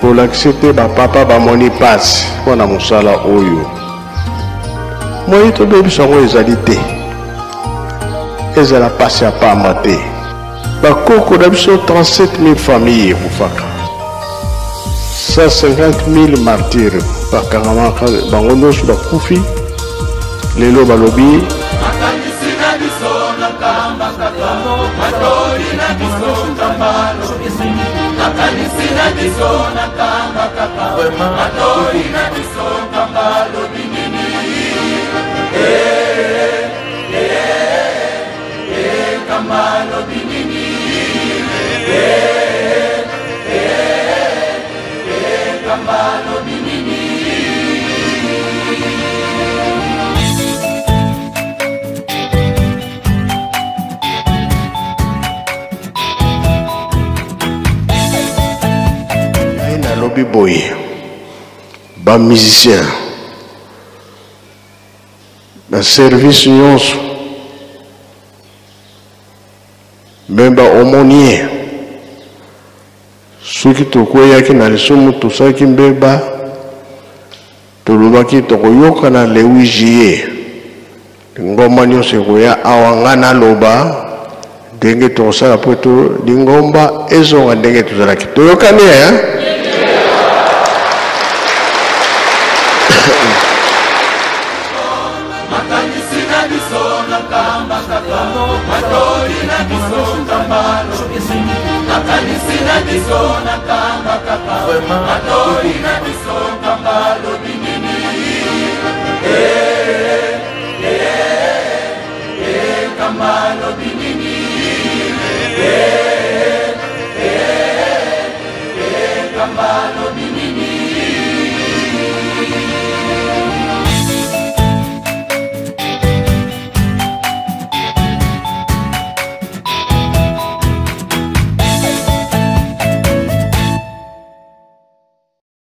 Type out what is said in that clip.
Tolakisi te bapapa bamoni mpasi mpo na mosala oyo. Moye tobebisa yango ezali te, ezala mpasi ya pamba te. Bakoko na biso 37 000 famille ekufaka, 150 000 martyrs bakangamaka, bango nyonso bakufi. Lelo balobi makanisi na biso na nkamba kaka matoi na biso nkamba makanisi na biso na nkamba kaka matoi na biso nkamba lobi nini eh, eh, eh, nkamba lobi nini eh, eh, eh, nkamba lobi nini. Ngai nalobi boye, bamusicien baservice nyonso me baomonier, soki tokweyaki na lisumu, tosalaki mbeba, tolobaki tokoyokana le 8 juillet, lingomba nyonso ekoya awa, ngai naloba ndenge tokosala po to lingomba ezonga ndenge tozalaki. Toyokani eh? Makanisi na biso na nkamba kaka matoi na biso nkamba makanisi na biso na nkamba kaka matoi na biso nkamba lobi.